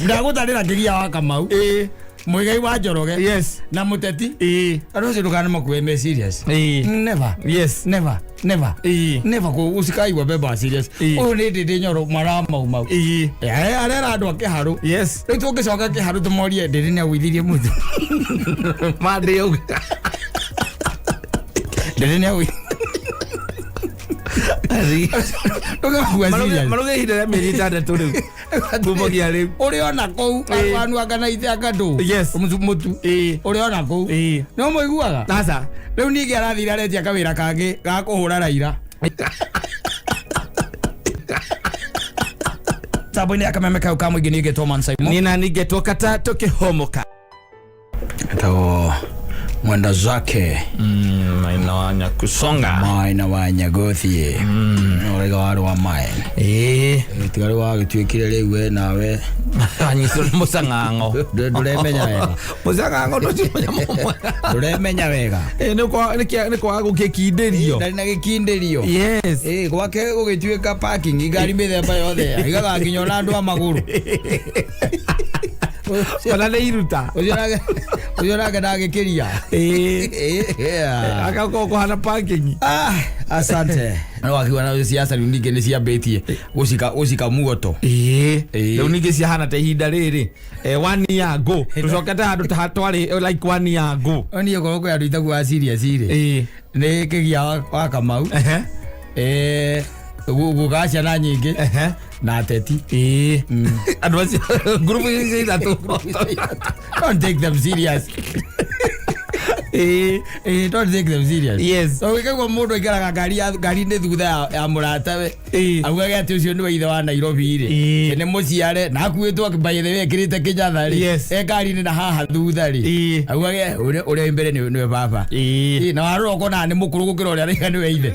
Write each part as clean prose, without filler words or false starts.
Ndagũtarĩra kĩgia wa Kamau, Ĩĩ. Muigai wa Njoroge na mũteti. Andũ acio ndũkana makue me serious. Never. Never, never. Never usikaigua beba serious. Ũyũ nĩ Ndĩndĩ Nyoro, mwana wa Mau Mau. Arera andũ a kĩharũ. Rĩu tũngĩcoka kĩharũ tũmorie Ndĩndĩ nĩ agũithirie mũtu. Mandĩ auga. Ndĩndĩ nĩ agũithirie. Ndũkamakua serious. Maruge ihinda rĩa mĩeri 6 rĩu. Kumagia rĩu. Ũrĩ ona kũu anu anga na ithe anga ndũ. Mũtu. Ũrĩ ona kũu. No mũiguaga. Aca. Rĩu ningĩ arathire aretia kawĩra kangĩ ga kũhũra Raila. Tambo-inĩ ya kameme kau ka mũingĩ ningĩ Toman Simon. Nina ningetwo kata tũkĩhomoka. Etagwo mwenda zake. Maina wa Nyakusonga. Maina wa Nyagothie. Ũraiga warĩ wa mae. Tiga rĩu wagĩtuĩkire rĩu we nawe. Anyitwo nĩ mũcang'ang'o. Ndũremenya wega. Mũcang'ang'o ndũcio mũnyamũ mwega. Ndũremenya wega. Nĩ kwaga gũgĩkindĩrio. Ndarĩ na gĩkindĩrio. Gwake gũgĩtuĩka parking ngari mĩthemba yothe aigaga nginya ona andũ a magũrũ. Ona nĩ iruta. Ũcio nake ndagĩkĩria. Agakorwo kũhana parking. Ah, asante. No wakiuga na siasa rĩu ningĩ nĩ ciambĩtie gũcika muoto. Rĩu ningĩ ciahana ta ihinda rĩrĩ one year ago tũcokete handũ ta twarĩ like one year ago. Niĩ okorwo kwĩ andũ itakuaga serious rĩ, nĩ kĩgia wa Kamau, guka ciana nyingĩ na ateti. Andũ acio ngurubu icio ithatũ. Don't take them serious. Don't take them serious. So wĩkaigua mũndũ aikaraga ngari ya ngari-inĩ thutha ya mũratawe, augage atĩ ũcio nĩwe ithe wa Nairobi rĩ, nĩ mũciare na akuĩtwo by the way ekĩrĩte kĩnyatha rĩ, e ngari-inĩ na haha thutha rĩ, augage ũrĩa wĩ mbere nĩwe baba. Na warora ũkona nĩ mũkũrũ gũkĩra ũrĩa araiga nĩwe ithe.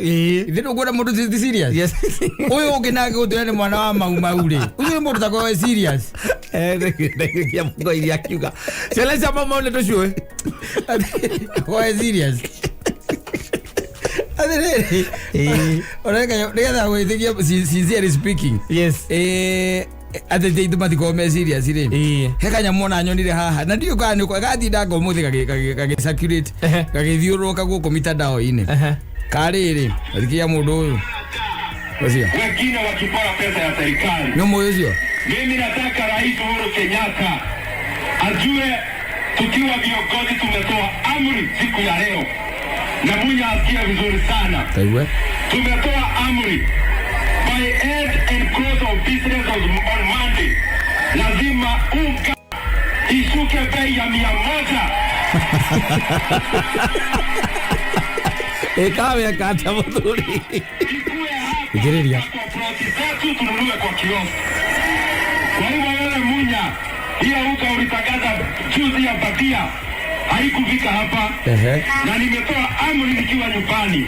Ithe ndũkuona mũndũ ti serious. Ũyũ ũngĩ nake gũtwĩra nĩ mwana wa Mau Mau rĩ, ũcio nĩ mũndũ takorwo e serious. Ndaigua mũgoiri akiuga ciana cia Mau Mau nĩ tũciũĩ. Go serious. Atĩrĩrĩ, ũreka nĩgetha gwĩtĩkia, sincerely speaking, ateti aitũ matikorwo me serious rĩ, he kanyamũ ona nyonire haha na ndiũ kana nĩko gatindanga ũmũthĩ gagĩ circulate, gagĩthiũrũrũka gũkũ mitandao-inĩ. Karĩrĩ thikia mũndũ ũyũ ũcio. Wengine wakipora pesa ya serikali. Nĩ mũĩ ũcio. Mimi nataka Rais Uhuru Kenyatta ajue tukiwa viongozi tumetoa amri siku ya leo, na Munya asikie vizuri sana. Taigue. Tumetoa amri by end and close of business on Monday, lazima unga ishuke bei ya 100. Ĩkaweka atĩa mũthuri? Ikue hapa Thikĩrĩria. kwa ploti zetu tununue kwa kiosk. Kwa hivyo wewe Munya, hiyo unga ulitangaza juzi ya badia haikufika hapa. Na nimetoa amri nikiwa nyumbani,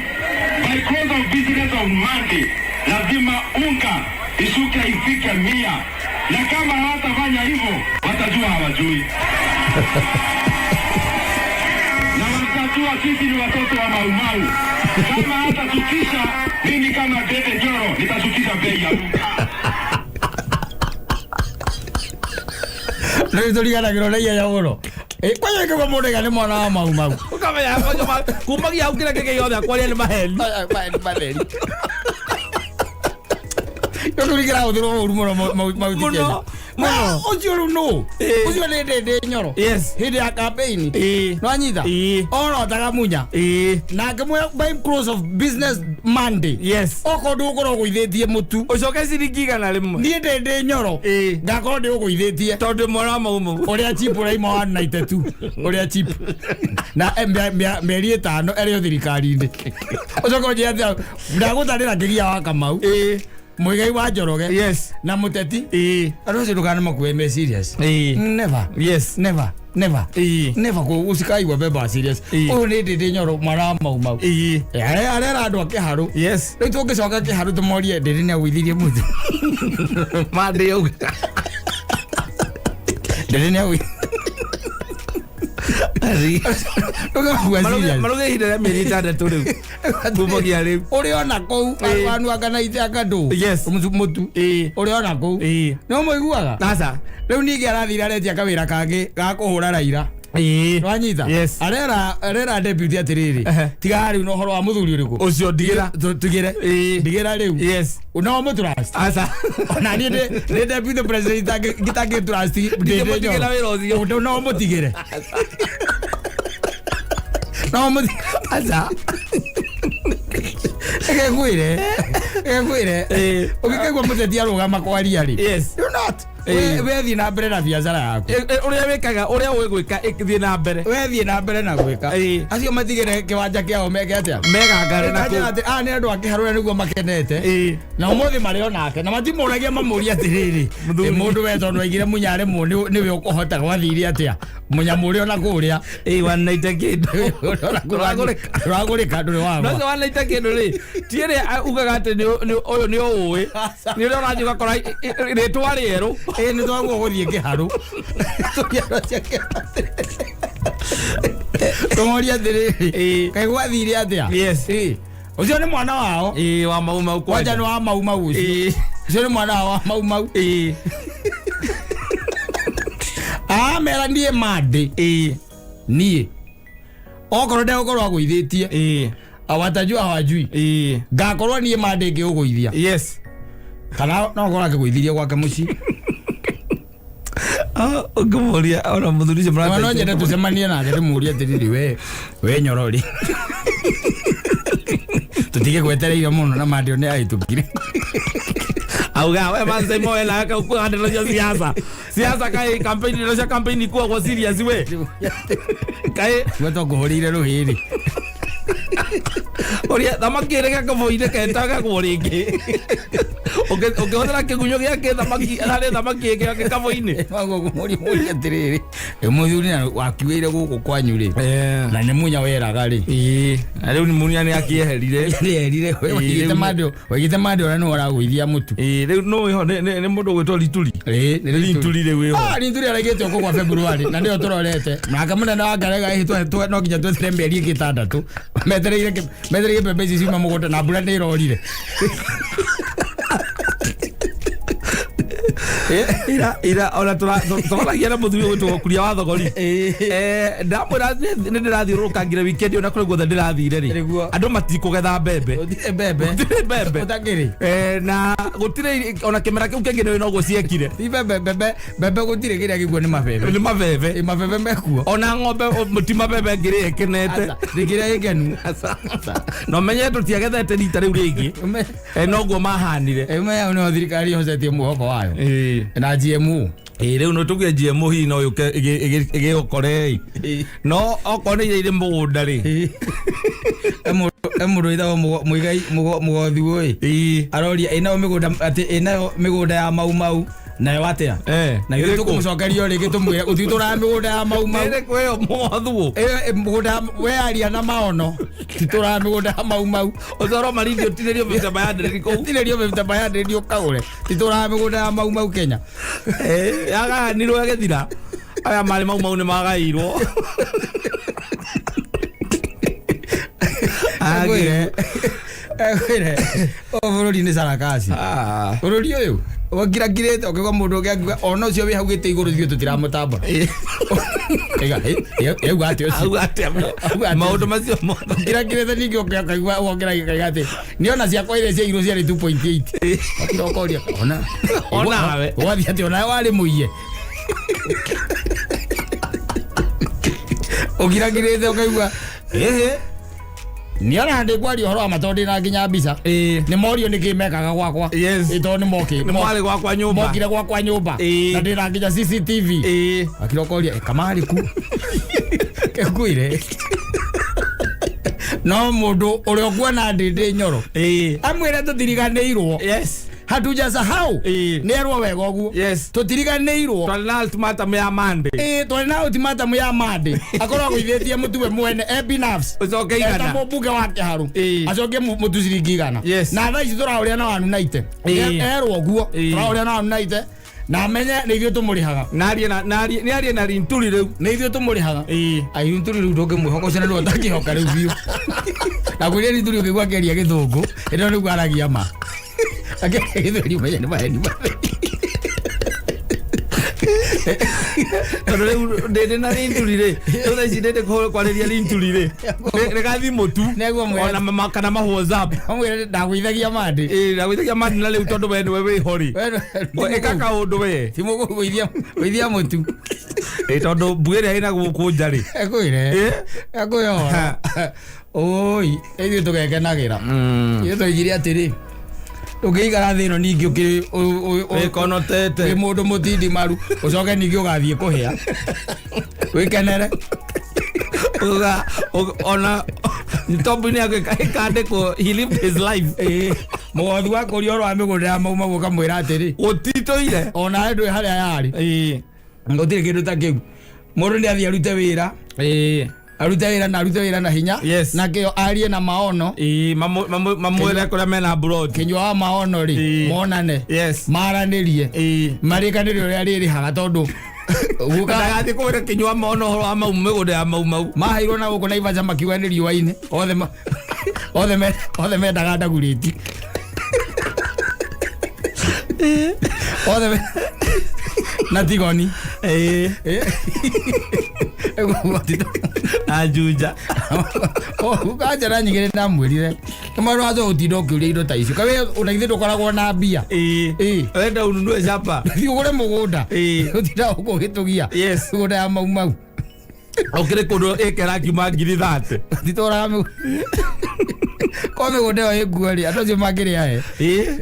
by close of business on Monday lazima unga ishuke ifike 100, na kama hawatafanya hivyo watajua hawajui na watajua sisi ni watoto wa Mau Mau. Kama hatashukisha, mimi kama Ndindi Nyoro nitashukisha bei ya unga. Rĩu tũriganagĩrwo na ihenya mũno. Kwanja kĩgwa mũndũ aiga nĩ mwana wa Mau Mau. Ũkamenya kumagia hau kĩrĩa kĩngĩ gĩothe akwaria nĩ maheni. Matheri. Gĩkũri kĩrahũthĩrwo ũru mũno Mauti Mũno, Kenya. mũno. Ũcio rĩu nũ? Ũcio nĩ Ndindi Nyoro. Hĩndĩ ya campaign. Nĩwanyita? Orotaga Munya. Na ngĩmwĩra by close of business Monday. Okorwo ndũgũkorwo ũgũithĩtie mũtu. Ũcoke ciringi 100. Niĩ Ndindi Nyoro. Ngakorwo ndĩũgũithĩtie. Tondũ mwana wa Mau Mau. Ũrĩa chip ũraima 192. Ũrĩa chip. Na mĩeri 5 ĩrĩ o thirikari-inĩ. Ũcoke ũnjĩre atĩa ndagũtarĩra kĩgia wa Kamau. Muigai wa Njoroge. Na mũteti. Andũ acio ndũkana makue me serious. Never. Never. Never. Never usikaigua beba serious. Ũyũ nĩ Ndindi Nyoro, mwana wa Mau Mau. Arera andũ a kĩharũ. Rĩu tũngĩcoka kĩharũ tũmorie Ndindi nĩ agũithirie mũtu. Mandĩ auga. Ndindi nĩ agũithirie. Ndũgakua serious. Maruge ihinda rĩa mĩeri 6 rĩu kumagia rĩu. Ũrĩ ona kũu wanu akanaite akandũ. Yes. Mũtu. Ũrĩ ona kũu. Nĩ ũmũiguaga? Aca. Rĩu ningĩ arathire aretia kawĩra kangĩ ga kũhũra Raila. Nwanyita? Yes. Arera deputy atĩrĩrĩ, tiga rĩu na ũhoro wa mũthuri ũrĩkũ. Ũcio ndigĩra. Tugire. Ndigĩra rĩu. Yes. No mũtrust. Aca. Ona niĩ ndĩ deputy president ngĩtangĩ trust. Ndingĩmũtigĩra wĩra ũcio. No mũtigĩre. No mũtigĩre. Aca. Ĩgekwĩre. Ĩgekwĩre. Ũngĩkaigua mũteti arũgama kwaria rĩ. Yes. You not. We thiĩ na mbere na biacara yaku. Ũrĩa wĩkaga ũrĩa ũĩ gwĩka thiĩ na mbere. We thiĩ na mbere na gwĩka. Acio matigĩre kĩwanja kĩao meke atĩa? Megangare na kũu. Atĩ aya nĩ andũ a kĩharũra nĩguo makenete. Na ũmũthĩ marĩ onake na matimũragia mamũrie atĩrĩrĩ. Mũndũ we tondũ aigire munyare mũ nĩwe ũkũhota gwathire atĩa? Mũnyamũ ũrĩa ona kũrĩa. Wanaita kĩndũ. Ndũragũrĩka ndũrĩ wagwa. No wanaita kĩndũ rĩ. Ti ĩrĩa ugaga atĩ ũyũ nĩ ũũĩ. Nĩ ũrĩa ũrathiĩ ũgakora rĩtwa rĩerũ. Nĩ twaguo gũthiĩ kĩharũ. Tũmorie atĩrĩrĩ. Kaĩ gwathire atĩa? Yes. Ũcio nĩ mwana wao. Wa Mau Mau kwanja. Nĩ wa Mau Mau ũcio. Ũcio nĩ mwana wao wa Mau Mau. Amera niĩ mandĩ. Niĩ. Okorwo ndegũkorwo agũithĩtie. Awatajua hawajui. Ngakorwo niĩ mandĩ ngĩũgũithia. Yes. Kana no ũkorwo akĩgũithirie gwake mũciĩ. Ũngĩmũria ona mũthuri ũcio mũrata. No nyende tũcemanie nake ndĩmũrie atĩrĩrĩ we nyorori. Tũtige gwetereire mũno na mandĩ nĩ ahĩtũkire. Auga we manze moe na aka uko hande cia siasa. Siasa kai campaign ndio cia campaign ikuwa kwa serious we. Kai we to ngũhũrĩire rũhĩ rĩ. Ũria thamaki ĩrĩa gakũbũire ketaga guo rĩngĩ. Ũngĩhũthĩra kĩgunyũ gĩake thamaki harĩ thamaki ĩngĩ gĩkabũ-inĩ. Waguo ngũmũria atĩrĩrĩ. Mũthuri na wakiuĩire gũkũ kwanyu rĩ. Na nĩ Munya weraga rĩ. Na rĩu Munya nĩ akĩeherire. Nĩeherire. Waigĩte mandĩ ũrĩa nĩwe ũragũithia mũtu. Rĩu nũ wĩho nĩ mũndũ ũgwĩtwo Lituri. Nĩ Lituri rĩu wĩho. Lituri araigĩte ũkũ kwa February na nĩyo tũrorete. Nake mũnene wa Ngarega no nginya twetere mĩeri ĩngĩ 6. Metereire mbembe ici ciuma mũgũnda na mbura nĩ ĩrorire. Ira ona tũragia na mũthuri ũgwĩtwo Kuria wa Thogori. Ndamwĩra nĩ ndĩrathiũrũrũkangire weekend ona kũrĩ guothe ndĩrathire rĩ. Andũ matikũgetha mbembe. Gũtirĩ mbembe. Gũtirĩ mbembe. Gũtakĩrĩ. Na gũtirĩ ona kĩmera kĩu kĩngĩ nĩ noguo ciekire. Ti mbembe mbembe mbembe gũtirĩ kĩrĩa gĩkuo nĩ mabebe. Nĩ mabebe. Mabebe mekuo. Ona ng'ombe ti mabebe ngĩrĩ ĩkenete. Ndĩkĩrĩa gĩkenu. No menye tũtiagethete rita rĩu rĩngĩ. Noguo mahanire. Ũmenye nĩho thirikari ĩhocetie mwĩhoko wayo. Na GMO. Rĩu no tuge GMO hihi no yũke ĩgĩũkore ĩ. No okorwo nĩ iria irĩ mũgũnda rĩ. Mũndũ wĩtagwo Mũigai Mũgothi ĩ. Aroria ĩnayo mĩgũnda atĩ ĩnayo mĩgũnda ya Mau Mau nayo atĩa? Na ithuĩ tũkũmũcokeria o rĩngĩ tũmwĩre gũtitũraga mĩgũnda ya Mau Mau. Ĩrĩkũ ĩyo Mũgothuũ? Mũgũnda we aria na maono. Titũraga mĩgũnda ya Mau Mau. Ũcio ũromarithio ũtinĩrio mĩta bayandĩrĩri kũu. Ũtinĩrio mĩta bayandĩrĩri ũkagũre. Titũraga mĩgũnda ya Mau Mau Kenya. Yagayanirwo ĩgĩthira. Aya marĩ Mau Mau nĩ magaĩirwo. Ekwĩre bũrũri nĩ sarakasi. Bũrũri ũyũ wakirakirĩte ũkĩgwa mũndũ ũngĩ akiuga ona ũcio wĩ hau gĩtĩ igũrũ ithuĩ tũtiramũtambũra. Kaiga auga atĩa ũcio? Auga atĩa? Maũndũ macio mothe. Kirakirĩte ningĩ ũkaigua wongera gĩkaiga atĩ nĩ ona ciakwa iria ciairwo ciarĩ 2.8. Wakira ũkoria ona onawe wathiĩ atĩ onawe warĩ mũiye. Ũkirakirĩte ũkaigua ĩhĩ nĩ ona ndĩ kwaria ũhoro wa ma tondũ ndĩna nginya mbica. Nĩ morio nĩkĩ mekaga gwakwa. Tondũ nĩ moki. Nĩ marĩ gwakwa nyũmba. Mokire gwakwa nyũmba. Na ndĩna nginya CCTV. Akira ũkoria kamarĩ ku. Kekuire. No mũndũ ũrĩa ũkuona ndĩ nyoro. Amwĩre tũtiriganĩirwo. Yes. Hatujasahau. Nĩ erwo wega ũguo. Yes. Tũtiriganĩirwo. Twarĩ na ultimatum ya Monday. Twarĩ na ultimatum ya Monday. Akorwo agũithĩtie mũtu we mwene Ebinafs. Ũcoke igana. Eta mũmbunge wa Kĩharũ. Acoke mũtu ciringi igana. Yes. Na thaa ici tũraũrĩa na 190. Erwo ũguo. Tũraũrĩa na 190. Na amenye nĩ ithuĩ tũmũrĩhaga. Narie na narie nĩ arie na Linturi rĩu. Nĩ ithuĩ tũmũrĩhaga. Ĩĩ. Ai Linturi rĩu ndũngĩmwĩhoka, ũcio nĩ ũtangĩhoka rĩu biũ. Na kwĩrĩa Linturi ũkĩigua akĩaria gĩthũngũ, ĩno nĩguo aragia ma. Akĩaria gĩthweri ũmenye nĩ maheni matheri. Tondũ rĩu ndĩndĩ na Linturi rĩ, rĩu thaa ici ndĩndĩ kwarĩria Linturi rĩ, nĩ gathimũ tu. Nĩguo mwĩre. Ona kana ma WhatsApp. Amwĩre ndagũithagia mandĩ. Ĩĩ, ndagũithagia mandĩ na rĩu tondũ we nĩwe wĩho rĩ. Ĩka kaũndũ we. Ti mũgũgũithia gũithia mũtu. Ĩĩ, tondũ mbuĩ ĩrĩa ĩna gũkũ nja rĩ. Ekwĩre. Ĩĩ. Ekwĩre ũhoro. Oi, ithuĩ tũgekenagĩra. Ithuĩ twaigire atĩrĩ, ũngĩikara thĩ ĩno ningĩ ũkĩrĩ Wĩkonotete. wĩ mũndũ mũtindimaru, ũcoke ningĩ ũgathiĩ kũhĩa. Wĩkenere. Uga, ona tombo-inĩ yaku ĩkandĩkwo he lived his life. Ĩĩ. Mũgothi wa kũria ũhoro wa mĩgũnda ya mau mau ũkamwĩra atĩrĩ, Gũtitũire. onawe ndũĩ harĩa yarĩ. Ĩĩ. Gũtirĩ kĩndũ ta kĩu. Mũndũ nĩ athiĩ arute wĩra. Ĩĩ. Arute wĩra na arute wĩra na hinya. Yes. Na kĩo arie na maono. Ĩĩ, mamwĩre kũrĩa mena mburoti. Kĩnyua wa maono rĩ, Ĩĩ. monane. Yes. Maranĩrie. Ĩĩ. Marĩkanĩre ũrĩa rĩrĩhaga tondũ guka Ndagathiĩ kũgũra kĩnyua maono ũhoro wa mau mĩgũnda ya mau mau. Maheirwo na gũkũ Naivasha makiuga nĩ riũa-inĩ. Othe othe mendaga ndagurĩti. Othe na tigoni. Ĩĩ. Na Juja. Guka njara nyingĩ nĩ ndamwĩrire nĩ wazo ũtinda ũkĩũria indo ta icio kawe ona ithuĩ ndũkoragwo na mbia. Ĩĩ. Ĩĩ. Wenda ununue shamba. Thiĩ ũgũre mũgũnda. Ĩĩ. Ũtinda gũkũ ũgĩtũgia. Yes. Mĩgũnda ya mau mau. Ũkĩrĩ kũndũ ĩkera kiuma ngiri 30. Titũraga ko mĩgũnda ĩyo ĩnguo rĩ, andũ acio mangĩrĩa he.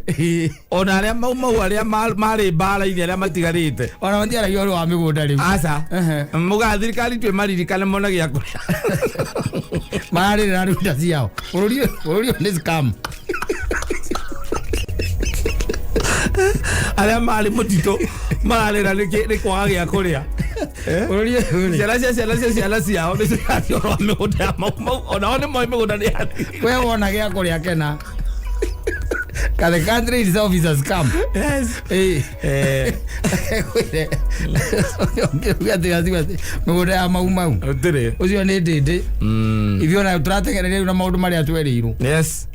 Ĩĩ. Ona arĩa mau mau arĩa marĩ mbara-inĩ arĩa matigarĩte. Ona matiaragia ũhoro wa mĩgũnda rĩu. Aca. Ehe. Muga thirikari twĩ maririkane mone gĩa kũrĩa. Mararĩrĩra runda ciao. Bũrũri ũyũ nĩ scam. Arĩa marĩ mũtitũ mararĩra nĩ kwaga gĩa kũrĩa. Bũrũri ũyũ rĩ, Ciana cia ciana cia ciana ciao nĩ cirathiĩ ũhoro wa mĩgũnda ya mau mau, onao nĩ moĩ mĩgũnda nĩ yathirire. We wona gĩa kũrĩa kena. Ka the country itself is a scam. Yes. Ĩĩ. Eh. Kwĩre. Ũngĩuga atĩ mĩgũnda ya mau mau. Gũtirĩ. Ũcio nĩ ndĩndĩ. Ithuĩ ona tũratengereria rĩu na maũndũ marĩa twerĩirwo. Yes.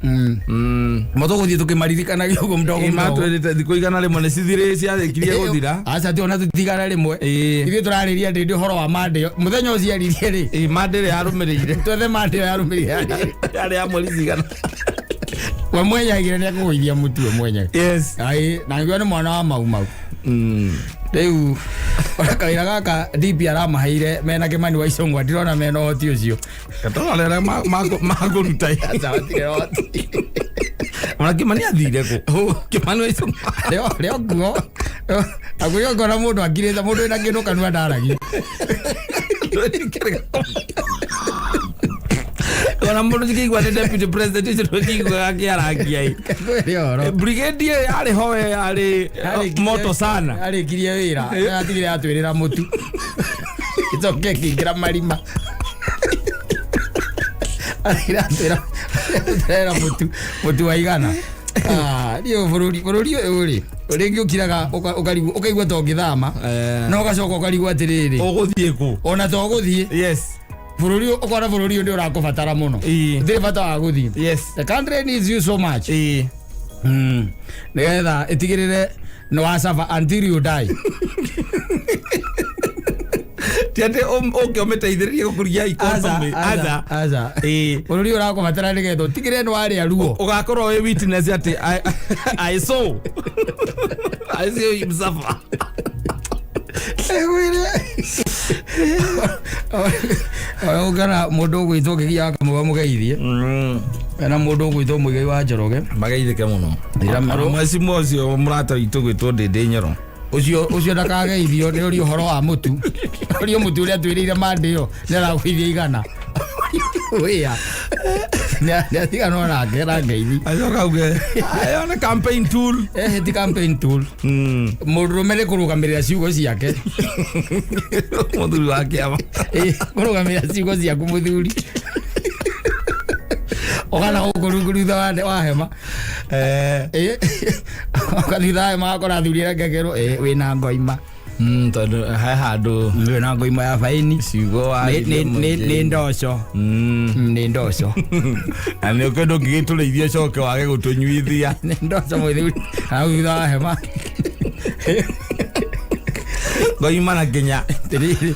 Mo tũgũthiĩ tũkĩmaririkanagia ũguo mdogo mdogo. Matwĩrĩte thikũ 100 nĩ cithirĩ ciarĩkirie gũthira. Aca ti ona tũtigana rĩmwe. Ĩĩ. Ithuĩ tũrarĩria ndĩndĩ ũhoro wa mandĩ mũthenya ũcio aririe rĩ. Ĩĩ, mandĩ ĩrĩa yarũmĩrĩire. Twethe mandĩ ĩyo yarũmĩrĩire. Yarĩ ya mweri cigana? We mwenyaigire nĩ akũgũithia mũtu we mwenyewe. Yes. Ai, na ngiuga nĩ mwana wa mau mau. Rĩu ona kawĩra gaka DP aramaheire mena Kĩmani wa Icũng'wa, ndirona mena ũhoti ũcio. Gatoro arĩa makũruta. Aca, matirĩ na ũhoti. Ona Kĩmani athire kũ? Kĩmani wa Icũng'wa. Rĩo nguo akwĩra ũkona mũndũ akirĩte, mũndũ wĩna kĩndũ kanua ndaragia. Ona mũndũ cikĩigua nĩ deputy president ũcio ndũkĩiguaga akĩarangia ĩ. Kwĩre ũhoro. Brigadier yarĩ hoe yarĩ moto sana. Arĩkirie wĩra atigire atwĩrĩra mũtu ĩcoke ĩkĩingĩra marima. Atigire atwĩra mũtu mũtu wa igana. Ah, niĩ bũrũri ũyũ rĩ, rĩngĩ ũkiraga ũkarigwo ũkaigua ta ũngĩthama, no ũgacoka ũkarigwo atĩrĩrĩ, Ũgũthiĩ kũ? Ona to ũgũthiĩ. Yes. Bũrũri ũyũ ũkona bũrũri ũyũ nĩ ũrakũbatara mũno. Ĩĩ. Ndĩrĩ bata wa gũthiĩ. Yes. The country needs you so much. Ĩĩ. Nĩgetha ĩtigĩrĩre nĩ wa suffer until you die. Ti atĩ ũke ũmĩteithĩrĩrie gũkũria economy. Aca. Aca. Ĩĩ. Bũrũri ũyũ ũrakũbatara nĩgetha ũtigĩrĩre nĩ warĩa ruo. Ũgakorwo wĩ witness atĩ I saw him suffer. Ĩgwĩre ũngana mũndũ ũgwĩtwo Kĩgia wa Kamau amũgeithie ena mũndũ ũgwĩtwo Mũigai wa Njoroge. Mageithĩke mũno. Mwecimu ũcio mũrata witũ gwĩtwo Ndĩndĩ Nyoro. Ũcio ndakageithio nĩ ũria ũhoro wa mũtu, ũria mũtu ũrĩa twĩrĩire mandĩ ĩyo nĩ aragũithia igana wĩa nĩ atiganwo nake na ngeithi. Acoka auge ayo nĩ campaign tool. Ehe, ti campaign tool. Mũndũrũme nĩ kũrũgamĩrĩra ciugo ciake. Mũthuri wa kĩama. Ĩ, kũrũgamĩrĩra ciugo ciaku mũthuri. Ũgana gũkũ rungu thutha wa hema. Ũgathiĩ thutha wa hema wakora athuri arĩa angĩ akerwo, "Wĩna ngoima." Tondũ he handũ Wĩna ngoima ya baini. Ciugo Nĩ ndoco. Nĩ ndoco. Na nĩ ũkĩndũ ũngĩgĩtũrĩithia ũcoke wage gũtũnyuithia. Nĩ ndoco mũthuri hau thutha wa hema. Ngoima na nginya Atĩrĩrĩ,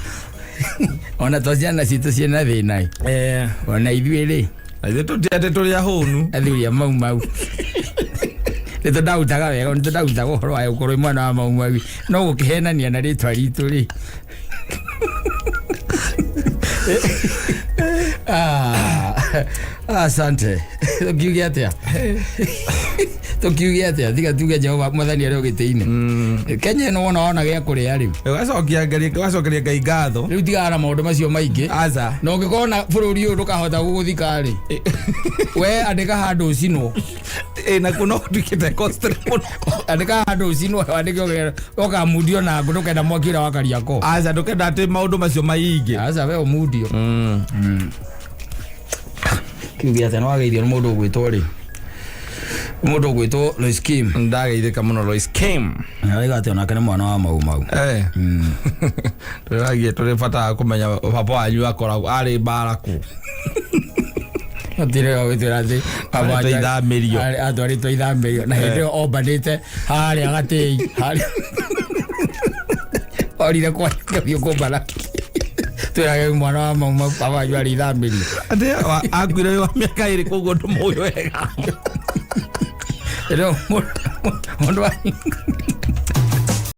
ona to ciana citũ ciĩna thĩna ĩ, ona ithuĩ rĩ, ithuĩ tũtiate tũrĩ ahũnu. Athuri a Mau Mau nĩ tũndautaga wega, nĩ tũndautaga ũhoro wa gũkorwo wĩ mwana wa Mau Mau no gũkĩhenania na rĩtwa ritũ rĩ. Ah, asante. Tũkiuge atĩa? Tũkiuge atĩa? Tiga tuge Jehova Mwathani arĩ o gĩtĩ-inĩ. Kenya ĩno wona wona gĩa kũrĩa rĩu. Ũgacokia Ngai, ũgacokeria Ngai ngatho. Rĩu tigana na maũndũ macio maingĩ. Aca. Na ũngĩkorwo na bũrũri ũyũ ndũkahota gũgũthika rĩ, we andĩka handũ ũcinwo. Ĩ, nakuo no gũtuĩkĩte costly mũno. Andĩka handũ ũcinwo, wandĩke ũkamundio na ngũ, ndũkenda mwaki ũrĩa wa Kariakoo. Aca, ndũkenda atĩ maũndũ macio maingĩ. Aca, we ũmundio. Kiuge atĩa? Nĩ wageithio nĩ mũndũ ũgwĩtwo rĩ, mũndũ ũgwĩtwo Lois Kim. Ndageithĩka mũno Lois Kim. Arauga atĩ onake nĩ mwana wa Mau Mau. Tũragie tũrĩ bata wa kũmenya baba wanyu akoragwo arĩ mbara kũ. Gũtirĩ gwĩtwĩra atĩ baba Atwarĩtwo ithamĩrio. Atwarĩtwo ithamĩrio na hĩndĩ ĩyo ombanĩte harĩa gatĩi harĩa orire kwathiĩ kũmbana twĩrage mwana wa Mau Mau baba wanyu arĩ ithamĩrio. Atĩ akuire wĩ wa mĩaka 2, koguo ndũmũĩ wega. Rĩu mũndũ wa